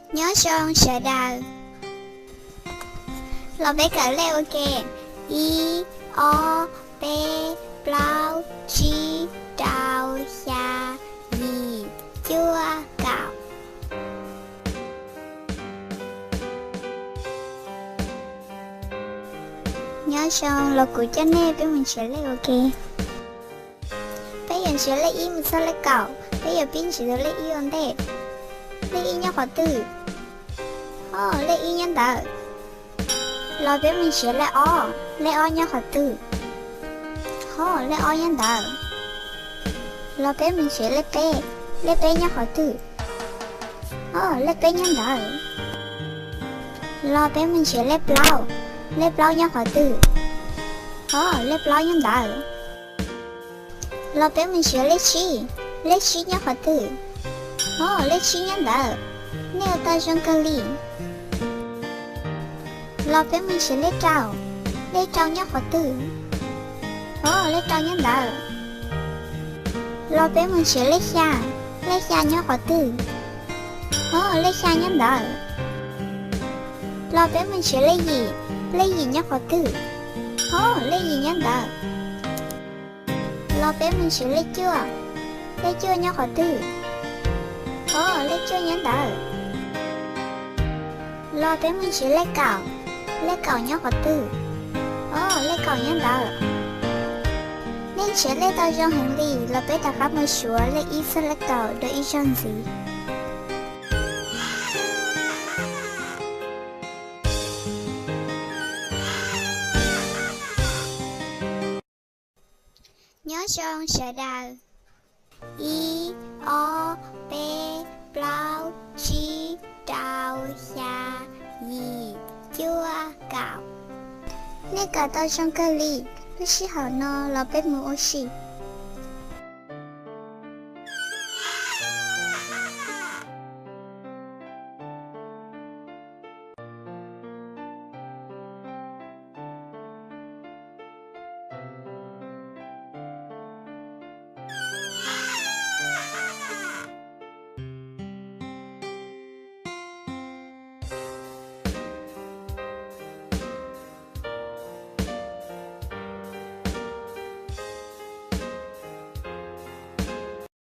Nyob zoo sawv daws, los peb kawm lej ua ke. Ib, ob, peb, plaub, tsib, rau, xya, yim, cuaj, kaum. Nyob zoo, los kuv coj nej peb mus nrhiav lej ua ke. Peb yuav nrhiav lej ib mus txog lej kaum, peb yuav pib nrhiav lej ib ua ntej. Lej ib nyob qhov twg? Ho, lej ib nyob ntawd. Los peb mus nrhiav lej ob, lej ob nyob qhov twg? Ho, lej ob nyob ntawd. Los peb mus nrhiav lej peb, lej peb nyob qhov twg? Ho, lej peb nyob ntawd. Los peb mus nrhiav lej plaub, lej plaub nyob qhov twg? Ho, lej plaub nyob ntawd. Los peb mus nrhiav lej tsib, lej tsib nyob qhov twg? Ho, lej tsib nyob ntawd. Nej ua tau zoo kawg li. Los peb mus nrhiav lej rau, lej rau nyob qhov twg? Ho, lej rau nyob ntawd. Los peb mus nrhiav lej xya, lej xya nyob qhov twg? Ho, lej xya nyob ntawd. Los peb mus nrhiav lej yim, lej yim nyob qhov twg? Ho, lej yim nyob ntawd. Los peb mus nrhiav lej cuaj, lej cuaj nyob qhov twg? Ho, lej cuaj nyob ntawd. Los peb mus nrhiav lej kaum, lej kaum nyob qhov twg? Ho, lej kaum nyob ntawd. Nej nrhiav lej tau zoo heev li, los peb rov qab mus suav lej ib txog lej kaum dua ib zaug ntxiv. Nyob zoo sawv daws. Ib, ob, peb, plaub, tsib, rau, xya, yim, cuaj, kaum. Nej kawm tau zoo kawg li, lub sij hawm no los peb mus ua si.